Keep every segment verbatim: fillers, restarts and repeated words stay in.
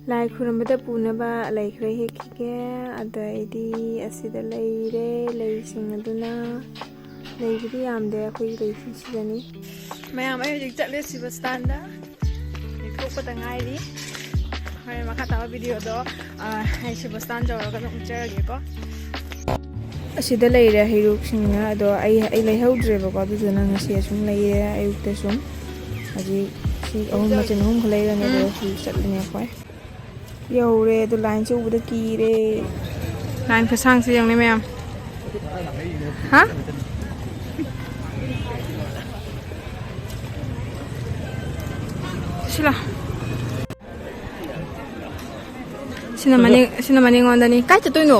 ꯂꯥꯏ ꯈꯨꯔꯨꯝꯕꯗ ꯄꯨꯅꯕ ꯂꯩ ꯈꯔ ꯍꯦꯛꯈꯤꯒꯦ꯫ ꯑꯗꯩꯗꯤ ꯑꯁꯤꯗ ꯂꯩꯔꯦ, ꯂꯩꯁꯤꯡ ꯑꯗꯨꯅ, ꯂꯩꯕꯨꯗꯤ ꯌꯥꯝꯗꯦ, ꯑꯩꯈꯣꯏꯒꯤ ꯂꯩꯁꯤꯡꯁꯤꯗꯅꯤ꯫ ꯃꯌꯥꯝ, ꯑꯩ ꯍꯧꯖꯤꯛ ꯆꯠꯂꯦ ꯁꯤꯕ ꯁ꯭ꯇꯥꯟꯗ꯫ ꯊꯣꯛꯄꯗ ꯉꯥꯏꯔꯤ꯫ ꯍꯣꯔꯦꯟ ꯃꯈꯥ ꯇꯥꯕ ꯚꯤꯗꯤꯑꯣꯗꯣ, ꯑ, ꯑꯩ ꯁꯤꯕ ꯁ꯭ꯇꯥꯟ ꯌꯧꯔꯒ ꯑꯗꯨꯝ ꯎꯠꯆꯔꯒꯦꯀꯣ꯫ ꯑꯁꯤꯗ ꯂꯩꯔꯦ ꯍꯩꯔꯣꯛꯁꯤꯡꯅ, ꯑꯗꯣ ꯑꯩ, ꯑꯩ ꯂꯩꯍꯧꯗ꯭ꯔꯦꯕꯀꯣ, ꯑꯗꯨꯗꯨꯅ ꯉꯁꯤ ꯑꯁꯨꯝ ꯂꯩꯔꯦ ꯑꯌꯨꯛꯇ ꯁꯨꯝ꯫ ꯍꯧꯖꯤꯛ ꯁꯤ ꯑꯍꯨꯝ, ꯃꯆꯤꯟ ꯑꯍꯨꯝ ꯈꯛ ꯂꯩꯔꯅꯤ, ꯑꯗꯨꯒ ꯎꯝ꯫ ꯍꯧꯖꯤꯛ ꯆꯠꯂꯅꯤ ꯑꯩꯈꯣꯏ꯫ ꯌꯧꯔꯦ, ꯑꯗꯣ ꯂꯥꯏꯟꯁꯦ ꯎꯕꯗ ꯀꯤꯔꯦ꯫ ꯂꯥꯏꯟ ꯈꯨꯁꯥꯡꯁꯦ ꯌꯦꯡꯅꯦ ꯃꯌꯥꯝ꯫ ꯍꯥ? ꯁꯤꯂꯥ꯫ ꯁꯤꯅ ꯃꯅꯤꯡ, ꯁꯤꯅ ꯃꯅꯤꯡꯉꯣꯟꯗꯅꯤ꯫ ꯀꯥꯏ ꯆꯠꯇꯣꯏꯅꯣ?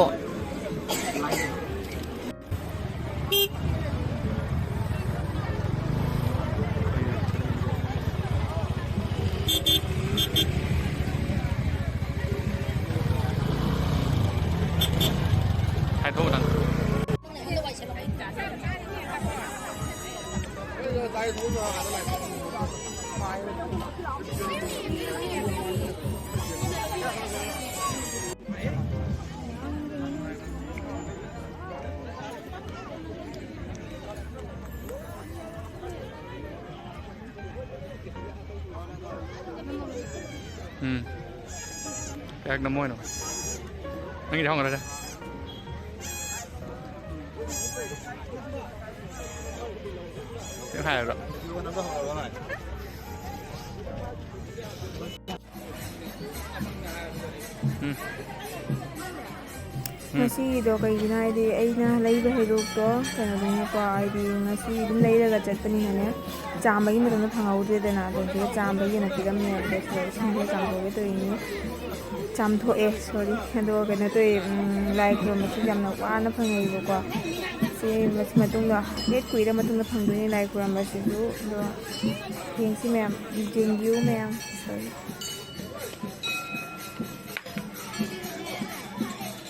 ꯍꯥꯏꯗꯣꯛꯑꯣ ꯅꯪ꯫ ꯎꯝ꯫ ꯀꯌꯥꯛ ꯅꯝꯃꯣꯏꯅꯣ? ꯅꯪꯒꯤꯗꯤ ꯍꯧꯒꯠꯂꯁꯦ꯫ ꯀꯩꯝ ꯍꯥꯏꯔꯔꯣ? ꯎꯝ꯫ ꯎꯝ꯫ ꯉꯁꯤꯒꯤꯗꯣ ꯀꯩꯒꯤꯅꯣ ꯍꯥꯏꯗꯤ, ꯑꯩꯅ ꯂꯩꯕ ꯍꯩꯔꯣꯛꯇꯣ ꯀꯩꯅꯣꯗꯩꯅꯀꯣ, ꯍꯥꯏꯗꯤ ꯉꯁꯤ ꯑꯗꯨꯝ ꯂꯩꯔꯒ ꯆꯠꯄꯅꯤꯅꯅꯦ, ꯆꯥꯝꯕꯒꯤ ꯃꯇꯝꯗꯣ ꯐꯪꯍꯧꯗ꯭ꯔꯦꯗꯅ, ꯑꯗꯣ ꯁꯤꯗ ꯆꯥꯝꯕꯒꯤꯅ ꯄꯤꯔꯝꯃꯦ꯫ ꯑꯗꯣ ꯁꯤꯗ ꯏꯁꯤꯡꯁꯦ ꯆꯥꯝꯊꯣꯛꯀꯦ ꯇꯧꯔꯤꯅꯤ꯫ ꯆꯥꯝꯊꯣꯛꯑꯦ, ꯁꯣꯔꯤ꯫ ꯑꯗꯣ ꯀꯩꯅꯣ ꯇꯧꯋꯦ, ꯎꯝ, ꯂꯥꯏ ꯈꯨꯔꯨꯝꯕꯁꯨ ꯌꯥꯝꯅ ꯋꯥꯅ ꯐꯪꯉꯛꯏꯕꯀꯣ꯫ ꯁꯤ ꯃꯇꯨꯡꯗ, ꯍꯦꯛ ꯀꯨꯏꯔ ꯃꯇꯨꯡꯗ ꯐꯪꯗꯣꯏꯅꯦ ꯂꯥꯏ ꯈꯨꯔꯨꯝꯕꯁꯤꯁꯨ꯫ ꯑꯗꯣ ꯌꯦꯡꯁꯤ ꯃꯌꯥꯝ, ꯌꯦꯡꯕꯤꯌꯨ ꯃꯌꯥꯝ꯫ ꯁꯣꯔꯤ꯫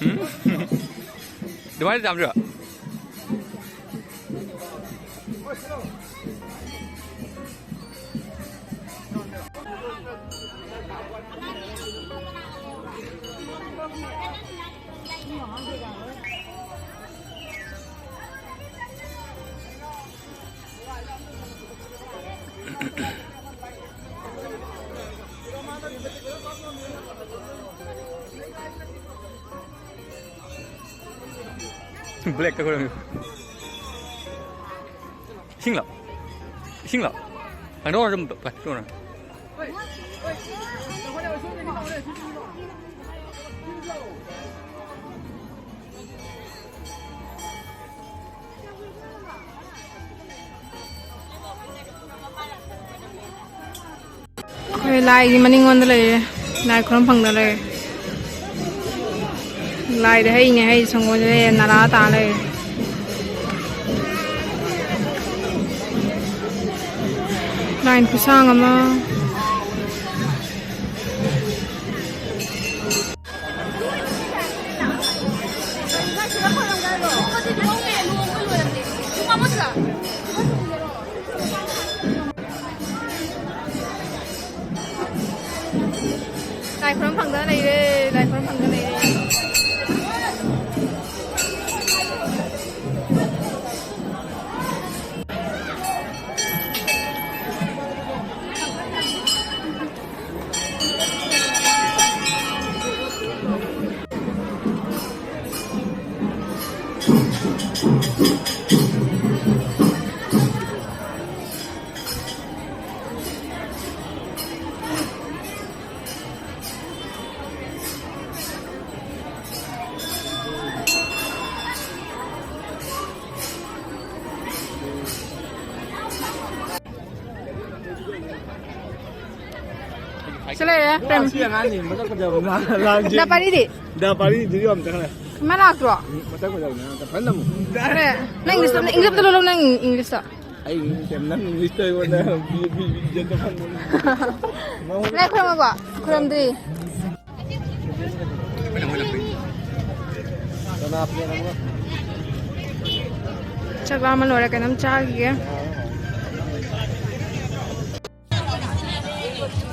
ꯎꯝ? ꯑꯗꯨꯃꯥꯏꯅ ꯆꯥꯝꯗꯣꯏꯔꯣ? ꯕ꯭ꯂꯦꯛꯇ ꯈꯣꯏꯔꯝꯃꯤ꯫ ꯏꯁꯤꯡꯂꯣ? ꯏꯁꯤꯡꯂꯣ? ꯀꯩꯅꯣ ꯑꯣꯏꯔꯝꯕ ꯐꯩ, ꯀꯩꯅꯣ꯫ ꯑꯩꯈꯣꯏ ꯂꯥꯏꯒꯤ ꯃꯅꯤꯡꯂꯣꯝꯗ ꯂꯩꯔꯦ꯫ ꯂꯥꯏ ꯈꯨꯔꯨꯝ ꯐꯪꯗ ꯂꯩꯔꯦ꯫ ꯂꯥꯏꯗ ꯍꯩꯅꯦ, ꯍꯩ ꯁꯪꯒꯣꯏꯗ ꯂꯩꯔꯦ, ꯅꯥꯂꯥ ꯇꯥ ꯂꯩꯔꯦ꯫ ꯂꯥꯏꯟ ꯈꯨꯁꯥꯡ ꯑꯃ꯫ ꯂꯥꯏ ꯈꯨꯔꯨꯝ ꯐꯪꯗꯅ ꯂꯩꯔꯦ, ꯂꯥꯏ ꯈꯨꯔꯨꯝ ꯐꯪꯗꯅ ꯂꯩꯔꯦ꯫ ꯁꯤ ꯂꯩꯔꯦ, ꯄ꯭ꯔꯦꯝ꯫ ꯁꯤ ꯑꯉꯥꯡꯅꯤ ꯃꯁꯛ ꯐꯖꯕ ꯂꯥꯟ-, ꯂꯥꯟꯁꯦ꯫ ꯗꯥ ꯄꯥꯔꯤꯗꯤ? ꯗꯥ ꯄꯥꯔꯤ ꯚꯤꯗꯤꯑꯣ ꯑꯝꯇ ꯈꯔ꯫ ꯃꯥ ꯂꯥꯛꯇ꯭ꯔꯣ? ꯎꯝ, ꯃꯁꯛ ꯐꯖꯕꯅꯦ, ꯑꯝꯇ ꯐꯖꯅ ꯅꯝꯃꯨ꯫ ꯅꯪ ꯏꯪꯂꯤꯁꯇ, ꯅꯪ ꯏꯪꯂꯤꯁꯇ ꯂꯣꯜꯂꯣ, ꯅꯪ ꯏꯪꯂꯤꯁꯇ꯫ ꯑꯩ ꯏꯪꯂꯤꯁ ꯌꯥꯝ, ꯅꯪ ꯏꯪꯂꯤꯁꯇ ꯑꯩꯉꯣꯟꯗ ꯕꯤ-, ꯕꯤ-, ꯕꯤ-, ꯕꯤ-, ꯂꯥꯏ ꯈꯨꯔꯨꯝꯃꯕꯣ? ꯈꯨꯔꯨꯝꯗ꯭ꯔꯤ꯫ ꯆꯥꯛ ꯂꯥꯝꯕ ꯂꯣꯏꯔꯦ, ꯀꯩꯅꯣꯝ ꯆꯥꯈꯤꯒꯦ꯫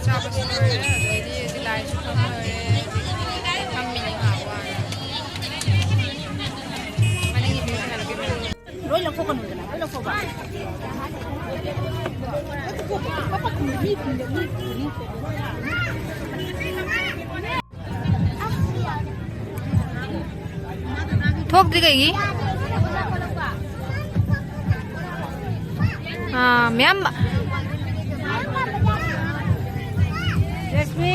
ꯆꯥꯕꯁꯨ ꯂꯣꯏꯔꯦ, ꯑꯗꯩꯗꯤ ꯂꯥꯏꯁꯨ ꯐꯝ ꯂꯣꯏꯔꯦ꯫ ꯐꯝꯃꯤꯅꯤ ꯉꯥꯏꯍꯥꯛ ꯋꯥꯔꯦ꯫ ꯃꯅꯤꯡꯒꯤ ꯃꯤ ꯃꯌꯥꯝꯒꯤ ꯂꯣꯏ ꯂꯧꯊꯣꯛꯀꯅꯨꯗꯅ, ꯂꯣꯏ ꯂꯧꯊꯣꯛꯄ꯫ ꯊꯣꯛꯇ꯭ꯔꯤ ꯀꯩꯒꯤ? ꯑꯥ, ꯃꯌꯥꯝ꯫ ꯂꯛꯁꯃꯤ꯫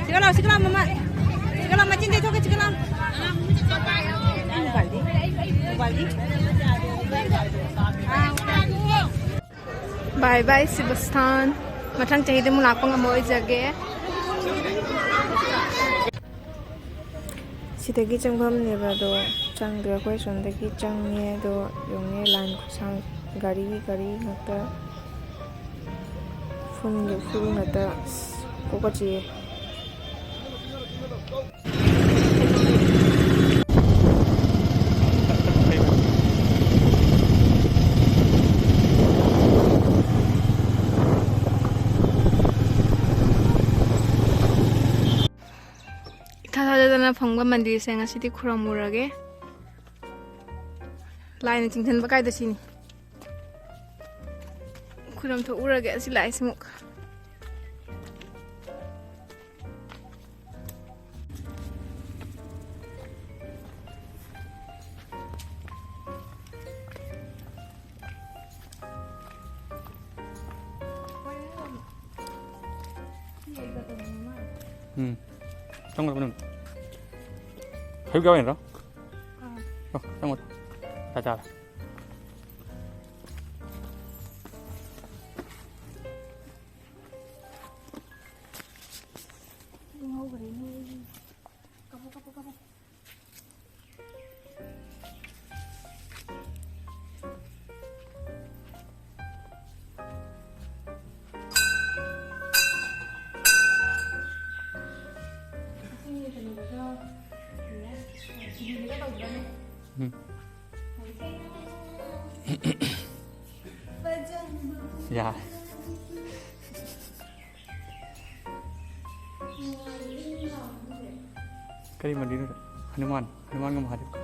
ꯁꯤꯒ ꯂꯥꯎ, ꯁꯤꯒ ꯂꯥꯎ, ꯃꯃꯥ꯫ ꯁꯤꯒ ꯂꯥꯎ, ꯃꯆꯤꯟ ꯇꯩꯊꯣꯛꯀꯦ, ꯁꯤꯒ ꯂꯥꯎ꯫ ꯃꯣꯕꯥꯏꯜꯗꯤ? ꯃꯣꯕꯥꯏꯜꯗꯤ? ꯑꯥ꯫ ꯕꯥꯏ ꯕꯥꯏ ꯁꯤꯕꯁꯊꯥꯟ꯫ ꯃꯊꯪ ꯆꯍꯤꯗ ꯑꯃꯨꯛ ꯂꯥꯛꯄ ꯉꯝꯃ ꯑꯣꯏꯖꯒꯦ꯫ ꯁꯤꯗꯒꯤ ꯆꯪꯐꯝꯅꯦꯕ ꯑꯗꯣ, ꯆꯪꯗ꯭ꯔꯦ꯫ ꯑꯩꯈꯣꯏ ꯁꯣꯝꯗꯒꯤ ꯆꯪꯉꯦ ꯑꯗꯣ, ꯌꯦꯡꯉꯦ ꯂꯥꯏꯟ ꯈꯨꯁꯥꯡ, ꯒꯥꯔꯤ ꯒꯥꯔꯤ ꯉꯥꯛꯇ, ꯐꯨꯜꯒꯤ ꯐꯨꯜ ꯉꯥꯛꯇ꯫ ꯑꯁ, ꯀꯣꯛꯀ ꯆꯤꯛꯑꯦ꯫ ꯏꯊꯥ ꯊꯥꯖꯗꯅ ꯐꯪꯕ ꯃꯟꯗꯤꯔꯁꯦ ꯉꯁꯤꯗꯤ ꯈꯨꯔꯨꯝꯃꯨꯔꯒꯦ꯫ ꯂꯥꯏꯅ ꯆꯤꯡꯁꯤꯟꯕ ꯀꯥꯏꯗ ꯁꯤꯅꯤ꯫ ꯈꯨꯔꯨꯝ ꯊꯣꯛꯎꯔꯒꯦ ꯑꯁꯤ ꯂꯥꯏꯁꯤꯃꯨꯛ꯫ ꯎꯝ꯫ ꯆꯪꯉꯣ, ꯃꯅꯨꯡ꯫ ꯍꯩꯔꯨꯛ ꯌꯥꯎꯔꯤꯅꯦ, ꯅꯠꯇ꯭ꯔꯣ? ꯑꯥ꯫ ꯑꯣ, ꯆꯪꯉꯣ꯫ ꯆꯥ, ꯆꯥꯔꯣ꯫ ꯉꯧꯈ꯭ꯔꯦꯅꯦ꯫ ꯀꯥꯞꯄꯣ, ꯀꯥꯞꯄꯣ, ꯀꯥꯞꯄꯣ꯫ ꯎꯝ꯫ ꯌꯥꯔꯦ꯫ ꯀꯔꯤ ꯃꯟꯗꯤꯔꯅꯣ? ꯍꯅꯨꯃꯥꯟ, ꯍꯅꯨꯃꯥꯟꯒ ꯃꯍꯥꯗꯦꯕ꯫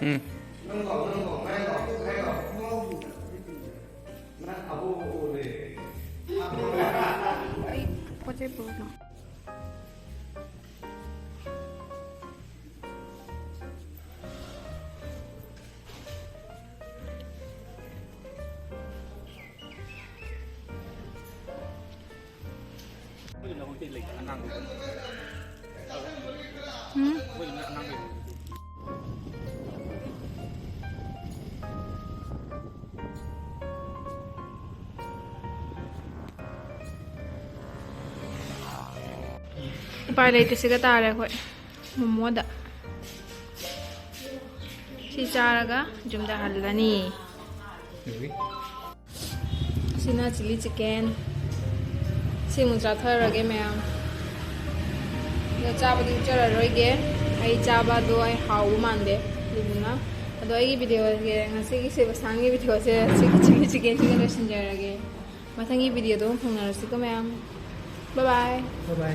ꯎꯝ꯫ ꯎꯝ? ꯎꯄꯥꯏ ꯂꯩꯇꯦ, ꯁꯤꯒ ꯇꯥꯔꯦ ꯑꯩꯈꯣꯏ ꯃꯣꯃꯣꯗ꯫ ꯁꯤ ꯆꯥꯔꯒ ꯌꯨꯝꯗ ꯍꯜꯂꯅꯤ꯫ ꯑꯁꯤꯅ ꯆꯤꯂꯤ ꯆꯤꯀꯦꯟ꯫ ꯁꯤ ꯑꯃꯨꯛ ꯆꯥꯊꯔꯒꯦ ꯃꯌꯥꯝ꯫ ꯑꯗꯣ ꯆꯥꯕꯗꯤ ꯎꯠꯆꯔꯔꯣꯏꯒꯦ꯫ ꯑꯩ ꯆꯥꯕꯗꯣ ꯑꯩ ꯍꯥꯎꯕ ꯃꯥꯟꯗꯦ꯫ ꯑꯗꯨꯗꯨꯅ, ꯑꯗꯣ ꯑꯩꯒꯤ ꯚꯤꯗꯤꯑꯣꯁꯦ, ꯉꯁꯤꯒꯤ ꯁꯦꯕꯥꯁꯇꯥꯟꯒꯤ ꯚꯤꯗꯤꯑꯣꯁꯦ ꯁꯤꯒꯤ ꯆꯤꯂꯤ ꯆꯤꯀꯦꯟꯁꯤꯒ ꯂꯣꯏꯁꯤꯟꯖꯔꯒꯦ꯫ ꯃꯊꯪꯒꯤ ꯚꯤꯗꯤꯑꯣꯗ ꯑꯃꯨꯛ ꯐꯪꯅꯔꯁꯤꯀꯣ ꯃꯌꯥꯝ꯫ Bye bye꯫ Bye bye꯫